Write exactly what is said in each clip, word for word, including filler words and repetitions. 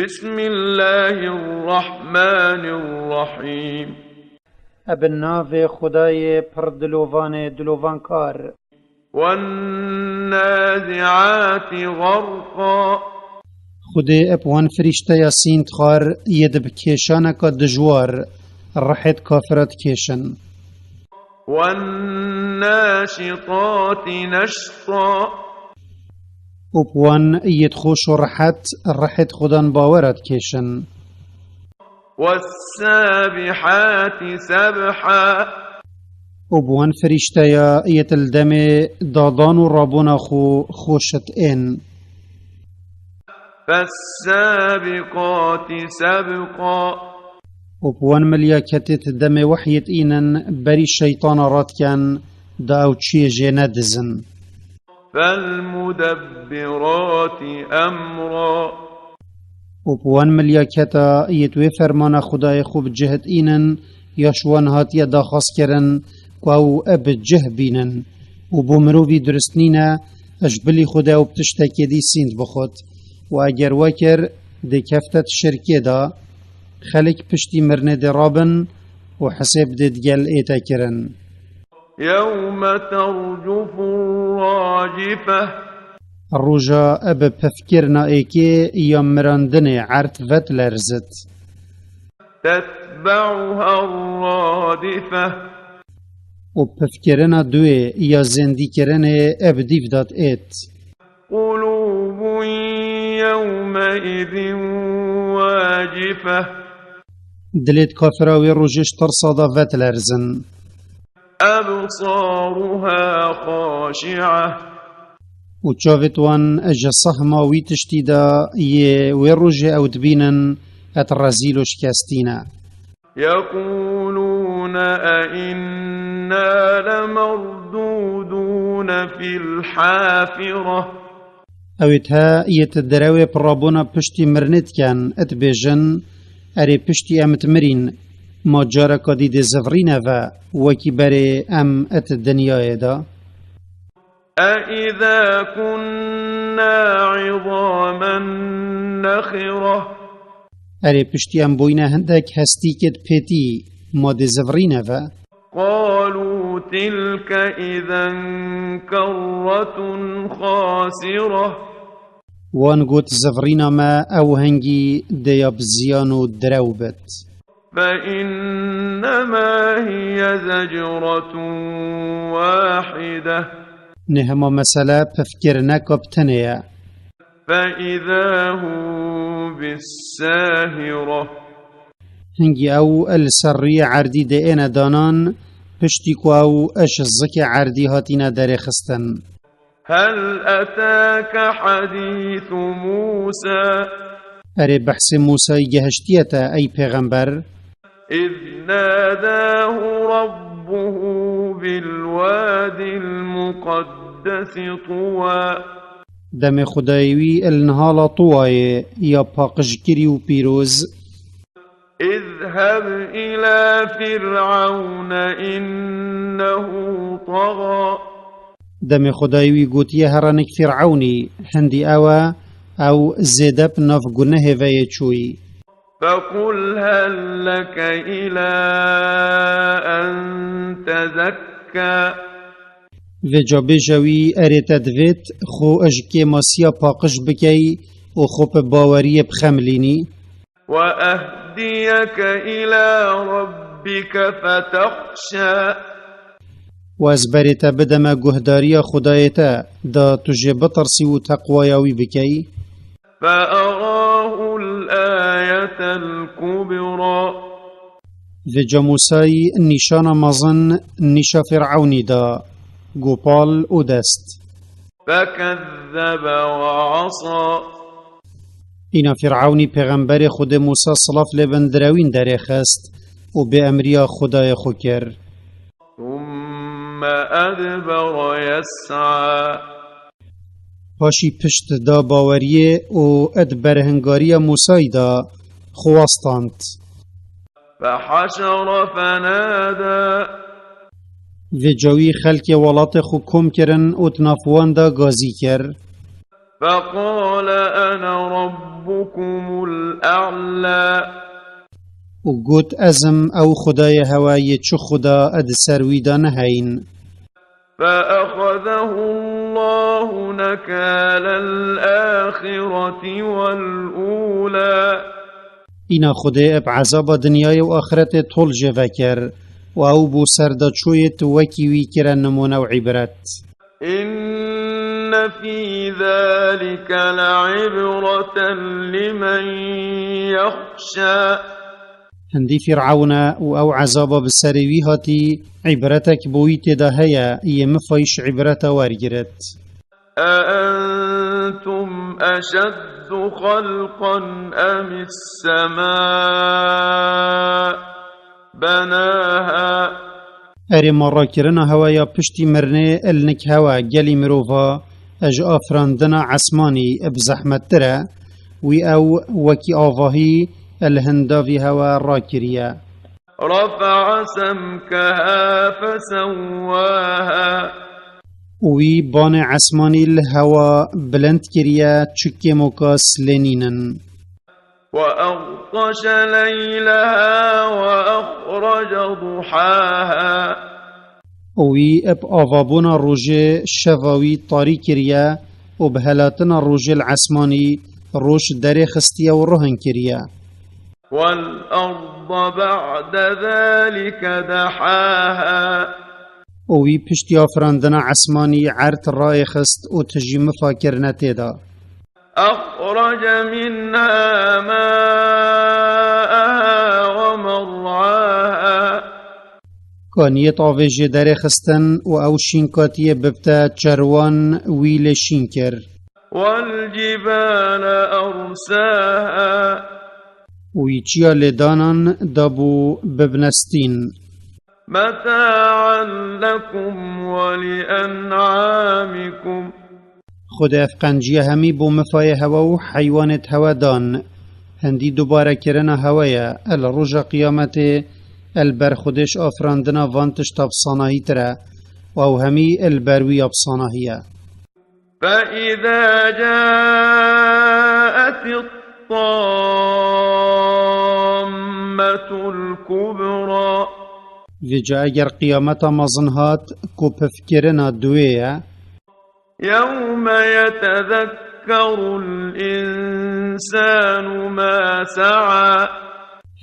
بسم الله الرحمن الرحيم. Eb navê Xwedayê pir dilovanê dilovankar. والنازعات غرقا. Xwedê eb wan firîşteya sînd xwar yê di bi kêşaneka dijwar rihêt kafira dikêşin. والناشطات نشطا. Û bi wan yêt xweş û rehet rihêt xudan bawera dikêşin. والسابحات سبحا. Û bi wan firîşteya yêt li demê dadan û rabûna xwe xweşit ên. فالسابقات سبقا. Û bi wan milyaketêt demê wehyêt înin berî şeytana radiken da ew çiyê jê nedizin. فالمدبرات أمرا. Û bi wan milyaketa yêt wê fermana Xwedayê xwe bi cihit înin ya ji wan hatiye daxwazkirin ku ew bi cih bînin. Û bo mirovî durist nîne, ji bilî Xwedê ew bi tiştekê dî sînd bixwit. Û eger we kir, dê keftet şirkê de. Xelk piştî mirinê dê rabin û hisêb dê digel ê te kirin. يوم ترجف الراجفة. Roja eb pifkirina êkê ya mirandinê erd vedilerzit. تتبعها الرادفة. Û pifkirina duê ya zêndîkirinê eb dîv dat êt. قلوب يومئذ واجفة. Dilêt kafira wê rojê ji tirsa da vedilerzin. أبصارها خاشعة. Û çavêt wan ji sehma wî tiştî de yê wê rojê ew dibînin et rezîl û şikestî ne. يقولون أئنا لمردودون في الحافرة. Ew ê te yê ti derewê pirabûna piştî mirinê diken, dibêjin, Erê piştî em dimirîn, ma careka dî dê zivirîne ve, wekî berê em di dinyayê de? أإذا كنا عظاما نخرة. Erê piştî em bûyne hindek hestîkêt pêtî, ma dê zivirîne ve? قالوا تلك إذا كرة خاسرة. Wan got, zivirîna me ew hingî dê ya bi ziyan û direw bit. فإنما هي زجرة واحدة. Nê hema mesele pifkirineka bi tenê ye. فإذا هم بالساهرة. Hingî ew li ser rûyê erdî dê êne danan, piştî ku ew ji zikê erdî hatîne derêxistin. هل أتاك حديث موسى. Erê behsê Mûsayî gehiştiye te, ey pêxember? إذ ناداه ربه بالواد المقدس طوى. Demê Xwedayê wî li nihala Tuwayê ya paqijkirî û pîroz. اذهب إلى فرعون إنه طغى. Demê Xwedayê wî gotiye, here nik Fîrewnî, hindî ew e, ew zêde bi nav gunehê ve yê çûyî. فقل هل لك إلى أن تزكى. Vêca bêje wî, erê te divêt xwe ji kêmasiya paqij bikey û xwe bi baweriyê bixemilînî. وأهديك إلى ربك فتخشى. Û ez berê te bideme guhdariya Xwedayê te, da tu jê bitirsî û teqwaya wî bikey. فأراه الآية الكبرى. Vêca Mûsayî nîşana mezin nîşa Fîrewnî da, gopal û dest. فكذب وعصى. Îna Fîrewnî pêxemberê Xwedê Mûsa silav lê bin direwîn derêxist û bêemriya Xwedayê xwe kir. ثم أدبر يسعى. Paşî pişt da baweriyê û di berhingariya Mûsayî da xwe westand. فحشر فنادى. Vêca wî xelkê welatê xwe kom kirin û di nav wan da gazî kir. فقال أنا ربكم الأعلى. û got, Ez im ew Xwedayê hewe yê çi Xweda di ser wî de neheyîn. فأخذه الله نكال الآخرة والأولى. Îna Xwedê bi ezaba dinyayê û axiretê tol jê vekir û ew bo ser de çûyêt wekî wî kire nimûne û îbret. إن في ذلك لعبرة لمن يخشى. Hindî Fîr'ewne û ew ezaba bi serê wî hatî, îbretek bo wî tê de heye, yê mifayîş îbreta wergirit. أأنتم أشد خلقا أم السماء بناها. Erê ma rakirina hewe ya piştî mirinê li nik hewe gelî mirova, ji afirandina esmanî bi zehmettir e, wî ew wekî avahî li hindavî hewe rakiriye. رفع سمكها فسواها. Û wî banê esmanî li hewa bilind kiriye, çi kêmoka silê nînin. وأغطش ليلها وأخرج ضحاها. Û wî bi avabûna rojê şeva wî tarî kiriye û bi helatina rojê li esmanî roj derê xistiye û ruhin kiriye. والأرض بعد ذلك دحاها. Û wî piştî afirandina esmanî erd rayê xist û tijî mifa kirine tê de. أخرج منها ماءها ومرعاها. Kaniyê tavê jê derê xistin û ew şînkatiyê bibte çerwan wî lê şîn kir. والجبال أرساها. Û wî çiya lêdanan dabû bibnestîn. متاعا لكم ولأنعامكم. Xwedê ev qenciya hemî bo mifayê hewe û heywanêt hewe dan. Hindî dubarekirina hewe ye, el roja qiyametê, el ber Xwedê ji afirandina van tişta bi sanahîtir e, û ew hemî el ber wî ya bi sanahî ye. فإذا جاءت الطامة الكبرى. Vêca eger qiyameta mezin hat, ku pifkirina duwê ye. يوم يتذكر الإنسان ما سعى.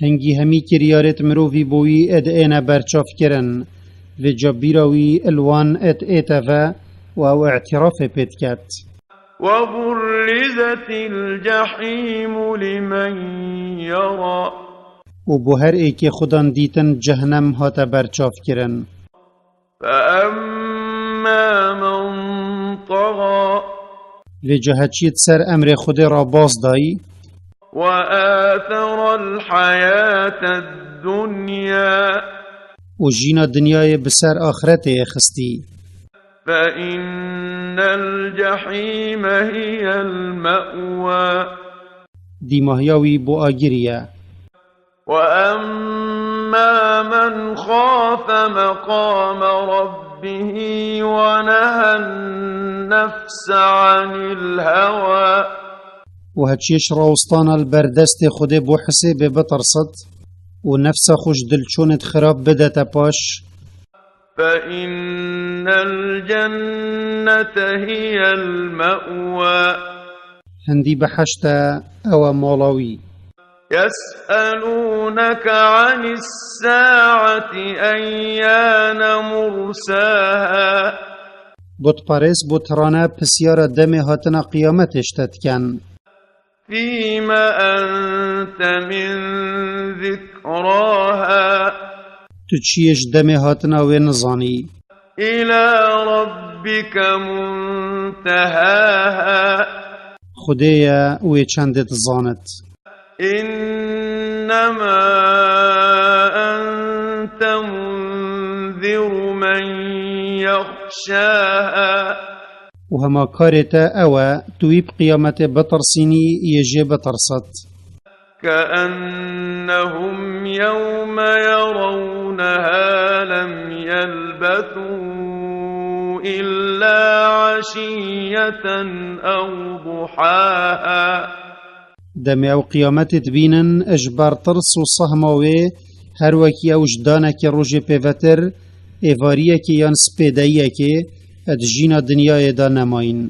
Hingî hemî kiryarêt mirovî bo wî êd êne berçavkirin. Vêca bîra wî li wan êd ête ve û ew îtirafê pê diket. وبرزت الجحيم لمن يرى. Û bo her êkê xudan dîtin cehnem hate berçavkirin. فأما من طغى. Vêca heçiyê di ser emrê Xwedê re baz dayî. وآثر الحياة الدنيا. Û jîna dinyayê bi ser axiretê xistî. فإن الجحيم هي المأوى. Dîmahiya wî bo agirî ye. وأما من خاف مقام ربه ونهى النفس عن الهوى. Û heçiyê ji rawistana li ber destê Xwedê bo hisê bê bitirsit û nefsa xwe ji dilçûnêt xirab bidete paş. فإن الجنة هي المأوى. Hindî behişt e, ew e mala wî. يسألونك عن الساعة أيان مرساها. Butperêz bo tirane pisyara demê hatina qiyametê ji te dikin. فيم أنت من ذكراها. Tu çi yê ji demê hatina wê nizanî? إلى ربك منتهاها. Xwedê ye wê çendê dizanit. إنما أنت منذر من يخشاها. Û hema karê te ew e, tu wî bi qiyametê bitirsînî, yê jê bitirsit. كأنهم يوم يرونها لم يلبثوا إلا عشية أو ضحاها. Demê ew qiyametê dibînin, ji ber tirs û sehma wê her wekî ew ji danekê rojê pêvetir, êvariyekê yan spêdeyiyekê, di jîna dinyayê de nemayîn.